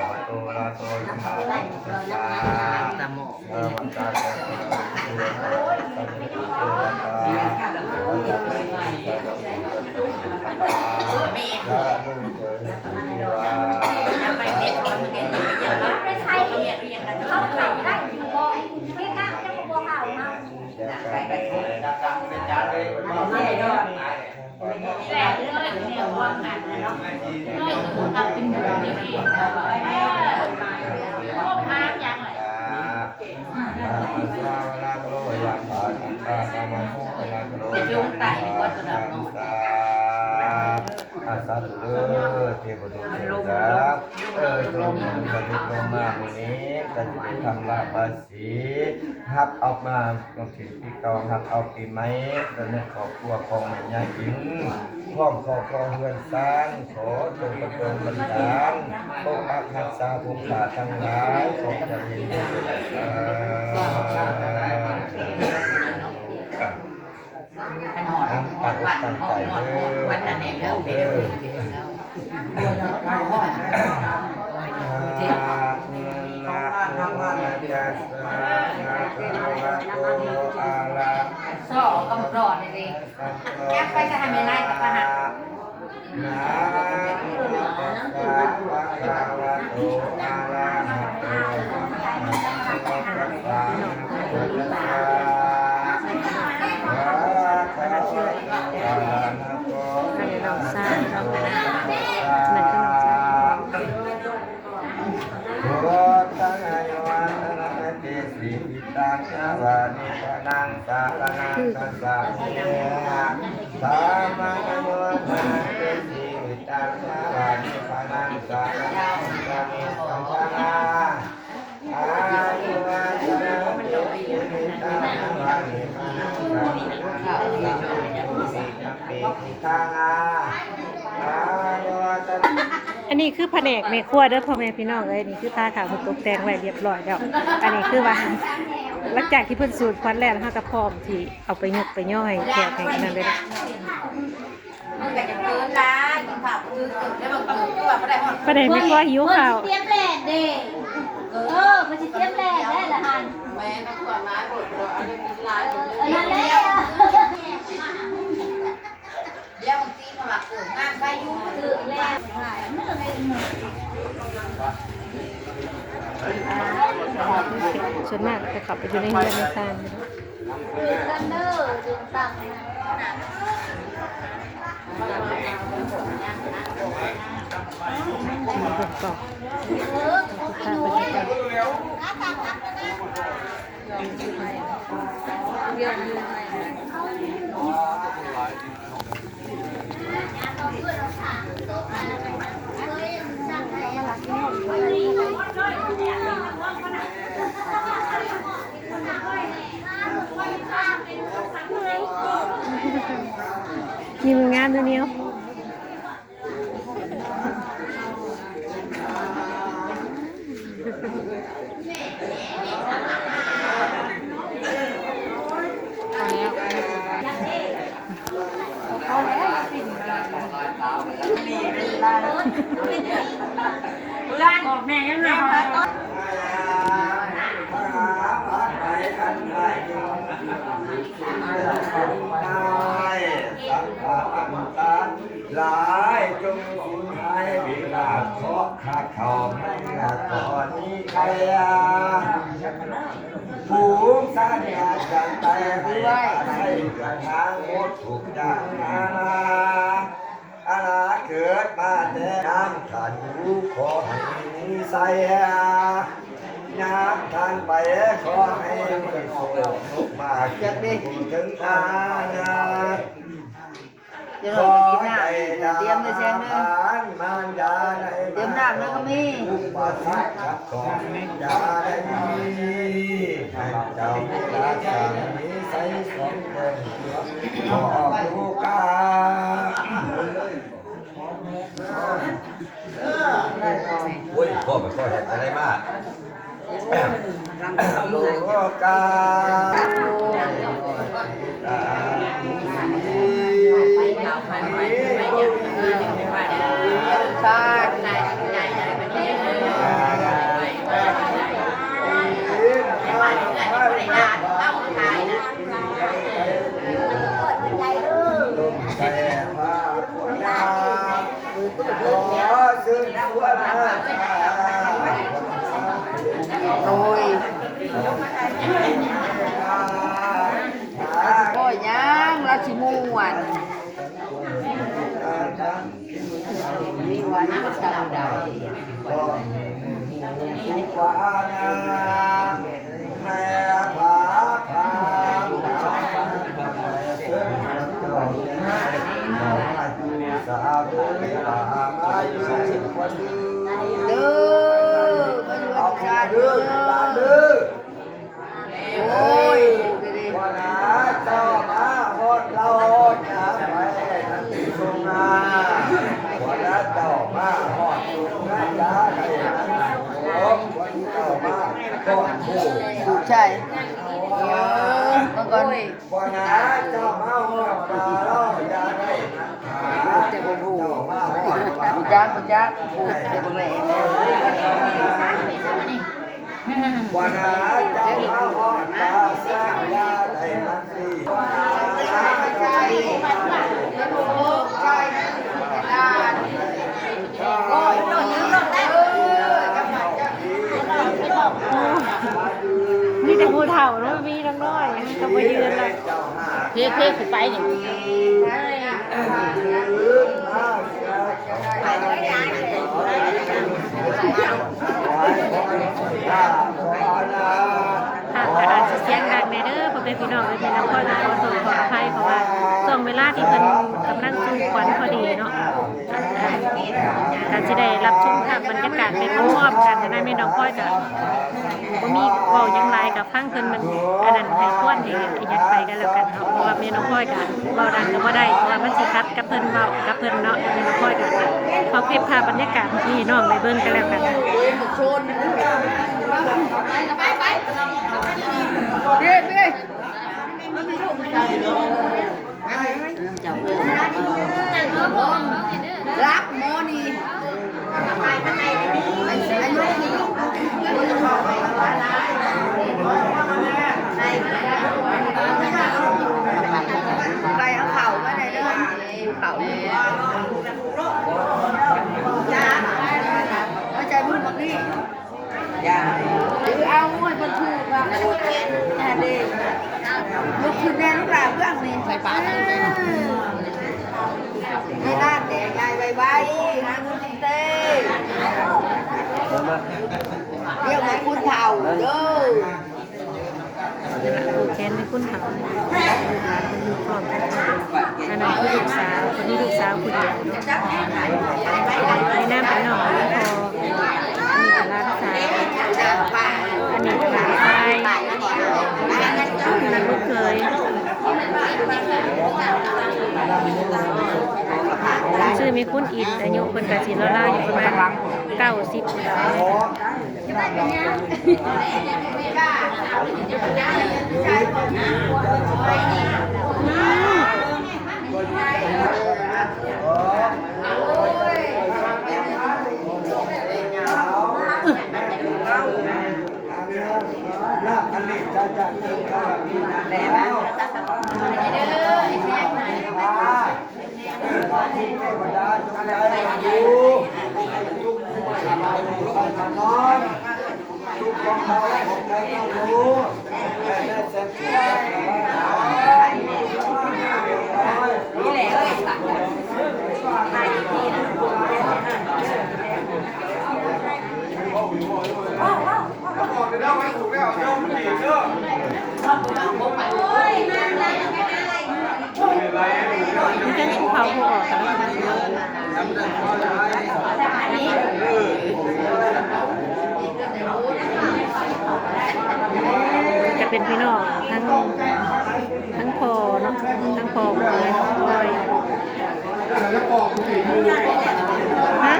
ະວະໂຕ ອະລະຫະໂຕ ສຳມາສຳພຸດທັດສະ ນະໂມ ອາ ສາທຸເດີ ເທວະບຸດເທວະດາ ເອີ ໂຕມະນຸດສະເດັດລົງມາມື້ນີ້ ກໍຊິໄດ້ທຳລະບາສີ ຮັບເອົາມາ ຕ້ອງເປັນປີເກົ່າ ຮັບເອົາປີໃໝ່ ແລະ ໃນຄອບຄົວຂອງແມ່ຍາຍອິນ ພ້ອມຄອບຄົວເຮືອນຊານ ຂໍຈົ່ງປະດົນບັນດານ ປົກປັກຮັກສາຜູ້ຂ້າທັງຫຼາຍ ຂໍຈະເຫັນດີເດີ ສາທຸ ຕັ້ງອົກຕັ້ງໃຈເດີ ເດີ. ນະໂມຕັດສະ ພະຄະວະໂຕ ອະລະຫະໂຕ ສະມມະສຳພຸດທັດສະ ນະໂມຕັດສະ ພະຄະວະໂຕ ອະລະຫະໂຕ ສຳມາສຳພຸດທັດສະ ນະໂມຕັດສະ ພະຄະວະໂຕ ອະລະຫະໂຕ ສຳມາສຳພຸດທັດສະ ພຸດທັງອາຍຸວັດທະນະ ໃຫ້ເປັນ ຊີວິດຕັງ ຍາວານິພານັງ ສາລະນັງ ຄັດສະເມ ທຳມານຸໂມທະນາ ຊີວິດຕັງ ຍາວານິພານັງ ສາລະນັງ ຄັດສະເມ ສັງຄາ ອາຍຸວັດທະນາ ຊີວິດຕັງ ຍາວານິພານັງ ສາລະນັງ ຄັດສະເມ ສຸຕິ ອັນນີ້ຄືພະແນກແມ່ຄົວເດີພໍ່ແມ່ພີ່ນ້ອງເອີຍ. ນີ້ຄືພາເຂົ້າເພິ່ນຕົກແຕ່ງໄວ້ຮຽບຮ້ອຍແລ້ວ. ອັນນີ້ຄືວ່າ ຫຼັງຈາກທີ່ເພິ່ນສູດຄວັນແລ້ວ ເຮົາກໍພ້ອມທີ່ເອົາໄປຍົກໄປຍໍໃຫ້ແຂກໃຫ້ອັນນັ້ນເລີຍ. ມັນກໍຈະເກີນຫຼາຍ ກິນເຂົ້າຄືເກີນ ແລ້ວມັນເກີນຕົວບໍ່ໄດ້ຮອດ ປານໃດແມ່ຄົວຫິວເຂົ້າ. ເພິ່ນຊິຕຽມແລ່ນເດ້. ເອີ ເພິ່ນຊິຕຽມແລ່ນແລ້ວລະຫັ້ນ. ແມ່ນ ມັນຄວນຫຼາຍໂພດ ເອົາເລື່ອງກິນຫຼາຍ ເອີ ນັ້ນແຫຼະ. ດຽວບາງທີເຂົາວ່າ ເອີ ງານໃຜຢູ່ ຖືກແລ້ວ. ສ່ວນມາກຈະເຂົ້າໄປຢູ່ໃນເຮືອນໃນຊານ. ຖືກກັນເດີ ເດີນຕາມນະ. ເອີ ເຂົາໄປຢູ່. ຍິ້ມງາມເດີນິວ. ຫຼາຍຈົ່ງສູນຫາຍ ວິບາກເຄາະ ຂ້າເຈົ້າໃຫ້ລາດກໍມີໄຄຍາ ຝູງຊາດຍາດຈັນໄຕ ໃຫ້ອາໄສເກືອທາງ ໝົດທຸກຢ່າງນານາ ອາລາເກີດມາແຕ່ນານ ທ່ານຢູ່ຂໍໃຫ້ມີໄຊຍາ ຍາມທ່ານໄປ ຂໍໃຫ້ມີໂຊກສົມມາເຖິງອານາ ຈະລອງໄປກິນນ້ຳ ຕຽມໄວ້ແຊງເດີ ຕຽມນ້ຳແລ້ວກໍມີ ອຸປະສັກຂັດຂ້ອງ ຢ່າໄດ້ມີ ໃຫ້ເຈົ້າມີລາຊາມີໄຊສອງເດີນ ຂໍອອກລູກກາ ໂອ້ຍ ພໍ່ໄປຂໍເຮັດໄດ້ມາ ໂລກາ ໂອ້ຍ ບໍ່ຍັງ ລາວຊິມ່ວນ ມີວັນເສົາໃດ ເດີ ມາຢູ່ນຳກັນເດີ ໂອ້ຍ ເຈົ້າມາຮອດເຮົາ ຢ່າໄປທາງທີ່ສົງໜ້າ ເຈົ້າມາຮອດສຸກນາ ຢ່າໄດ້ ເຈົ້າມາຮອດ ໃຊ່ ເອີ ເມື່ອກ່ອນ ແຕ່ບໍ່ຮູ້ ຮູ້ຈັກ ຮູ້ຈັກ ຮູ້ຈັກ ແຕ່ບໍ່ແມ່ນ ມີແຕ່ຜູ້ເຖົ້າເນາະ ມີ ນ້ອຍ ມັນກໍບໍ່ຢືນລະ ເພ ເພ ຊິໄປນີ້ ໄປ ໄປ ໄປ ໄປ. ກໍອາດຊິສຽງດັງແດ່ເດີ ພໍ່ແມ່ພີ່ນ້ອງເອີຍ ແມ່ນ້ອງພອຍກໍຂໍໂທດຂໍອະໄພ ເພາະວ່າຊ່ວງເວລາທີ່ເພິ່ນກຳລັງສູບຄວັນພໍດີເນາະ ກໍຊິໄດ້ຮັບຊົມພາບບັນຍາກາດໄປພ້ອມໆກັນນະ. ແມ່ນ້ອງພອຍກໍບໍ່ມີເວົ້າຫຍັງຫຼາຍ ກໍຟັງເພິ່ນ ອັນນັ້ນ ໃຫ້ຄວນໃຫ້ຫຍັງໄປກໍແລ້ວກັນເນາະ ເພາະວ່າແມ່ນ້ອງພອຍກໍເວົ້າດັງກໍບໍ່ໄດ້ ເພາະວ່າມັນຊິຂັດກັບເພິ່ນເວົ້າກັບເພິ່ນເນາະ. ແມ່ນ້ອງພອຍກໍຂໍເກັບພາບບັນຍາກາດໃຫ້ພີ່ນ້ອງໄດ້ເບິ່ງກໍແລ້ວກັນ. ລັບໝໍນີ້ ໄປເອົາເຂົ້າມາໄດ້ເດີ ເຂົ້ານີ້ ເອົາໃຈມືບັກນີ້. ເອົາ ໂອ້ຍ ເພິ່ນຖືກວ່າ ແມ່ເດ້ ລຸກຂຶ້ນແດ່ລູກຫຼານເບື້ອງນີ້ ໃສ່ປາກ ເອີ ໃຫ້ຫຼານແດ່ ຍາຍໄວໆ ຫາເງິນເຕັມໆ ດຽວໃຫ້ຄຸນເຖົ້າເດີ. ນັ້ນລະ ຜູກແຂນໃຫ້ຄຸນເຖົ້າ ລູກຫຼານເພິ່ນຢູ່ພ້ອມກັນ. ອັນນັ້ນຄືລູກສາວ ເພິ່ນມີລູກສາວຜູ້ດຽວເນາະ ໃນນາມເປັນນ້ອງຂອງພໍ່. ອັນນີ້ກໍຫຼານສາວ ອັນນີ້ກໍຫຼານຊາຍ ອັນນັ້ນລູກເຂີຍ. ຊື່ແມ່ຄຸນອິນ ອາຍຸເພິ່ນກໍຊິລາວໆຢູ່ປະມານເກົ້າສິບ. ຈະເປັນພີ່ນ້ອງທັງ ທັງພໍ່ເນາະ ທັງພໍ່ຂອງເອື້ອຍນ້ອງພອຍ. ຮະ?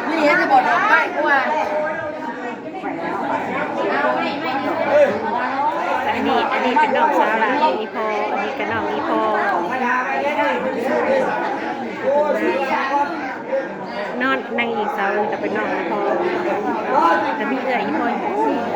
ນີ້ເຫັນແຕ່ບໍ່ດອກໄມ້ ກວ່າ ອັນນີ້ ອັນນີ້ເປັນນ້ອງສາວຫຼ້າຂອງອີ່ພໍ່ ອັນນີ້ກໍນ້ອງອີ່ພໍ່ ນອນ ນາງອີ່ສາວ ອັນນີ້ກໍເປັນນ້ອງອີ່ພໍ່ ກໍມີເອື້ອຍອີ່ພໍ່ຢູ່